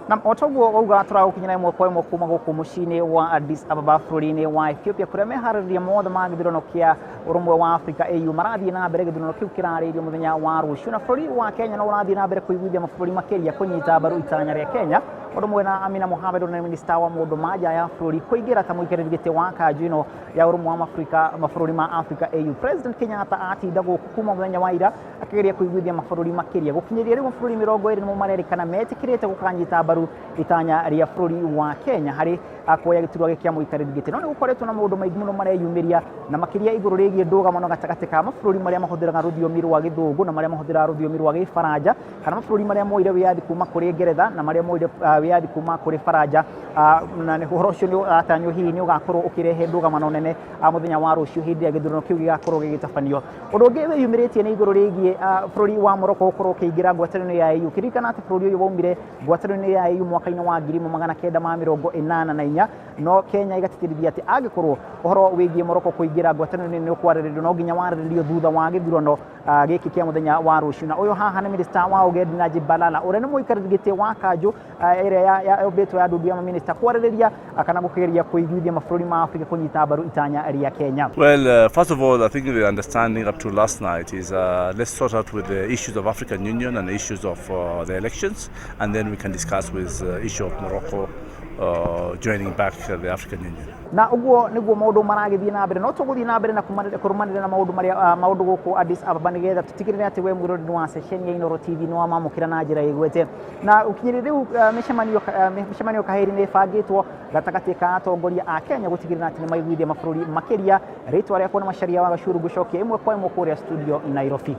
Na o toguo wauga, tũragũkinyĩra ĩmwe kwa ĩmwe kuma gũkũ mũciĩ-inĩ wa Addis Ababa bũrũri-inĩ wa Ethiopia, kũrĩa meharĩrĩria mothe ma gĩthurano kĩa Ũrũmwe wa Afrika AU marathiĩ na mbere. Gĩthurano kĩu kĩrarĩirio mũthenya wa rũciũ, na bũrũri wa Kenya no ũrathiĩ na mbere kũiguithia mabũrũri makĩria kũnyita mbaru itanya rĩa Kenya, ũndũ ũmwe na Amina Mohamed, ũrĩa nĩ minista wa maũndũ ma nja ya bũrũri, kũingĩra ta mũikarĩri gĩtĩ wa kanjũ ĩno ya Ũrũmwe wa Mabũrũri mabũrũri ma Afrika AU. President Kenyatta atinda gũkũ kuma mũthenya wa ira akĩgeria kũiguithia mabũrũri makĩria. Gũkinyĩria rĩu, mabũrũri 20 nĩmo marerĩkana metĩkĩrĩte gũkanyita mbaru itanya rĩa bũrũri wa Kenya harĩ kuoya gĩturwa gĩkĩ kĩa mũikarĩri gĩtĩ. No nĩ gũkoretwo na maũndũ maingĩ mũno mareyumĩria, na makĩria igũrũ rĩgiĩ ndũgamano gatagatĩ ka mabũrũri marĩa mahũthĩraga rũthiomi rwa Gĩthũngũ na marĩa mahũthĩraga rũthiomi rwa Gĩbaranja, kana mabũrũri marĩa moire wĩyathi kuma kũrĩ Ngeretha na marĩa moire wĩyathi kuma kũrĩ Baranja. Na ũhoro ũcio nĩ ũratanywo hihi nĩ ũgakorwo ũkĩrehe ndũgamano nene mũthenya wa rũciũ, hĩndĩ ĩrĩa gĩthurano kĩu gĩgakorwo gĩgĩtabanio. Ũndũ ũngĩ wĩyumĩrĩtie nĩ igũrũ rĩgiĩ bũrũri wa Morocco gũkorwo ũkĩingĩra ngwatanĩro ya AU. Kĩririkana atĩ bũrũri ũyũ waumire ngwatanĩro ya AU mwaka-inĩ wa 1984, no Kenya ĩgatĩtĩrithia atĩ angĩkorwo ũhoro wĩgiĩ Morocco kũingĩra ngwatanĩro-inĩ nĩ ũkwarĩrĩrio, no nginya warĩrĩrio thutha wa gĩthurano gĩkĩ kĩa mũthenya wa rũciũ. Na ũyũ haha nĩ minista wa ũgendi Najib Balala, ũrĩa nĩ mũikarĩri gĩtĩ wa kanjũ ĩrĩa yombĩtwo ya ndundu ya maminista, kwarĩrĩria kana gũkĩgeria kũiguithia mabũrũri ma Afrika kũnyita mbaru itanya rĩa Kenya. Well, first of all, I think the understanding up to last night is let's sort out with the issues of African Union and the issues of the elections, and then we can discuss with the issue of Morocco joining back the African Union. Na ũguo nĩguo maũndũ maragĩthiĩ na mbere, no tũgũthiĩ na mbere na kũrũmanĩrĩra na maũndũ marĩa maũndũ gũkũ Addis Ababa, nĩgetha tũtigĩrĩre atĩ we mwĩroreri wa ceceni ya Inooro TV nĩ wamamũkĩra na njĩra ĩgwete. Na ũkinyĩria rĩu, mĩcemanio kahĩri nĩ ĩbangĩtwo gatagatĩ ka atongoria a Kenya gũtigĩrĩra atĩ nĩ maiguithia mabũrũri makĩria. Rĩtwa rĩakwa nĩ Macharia wa Gacuru, ngũcokia ĩmwe kwa ĩmwe kũrĩa studio Nairobi.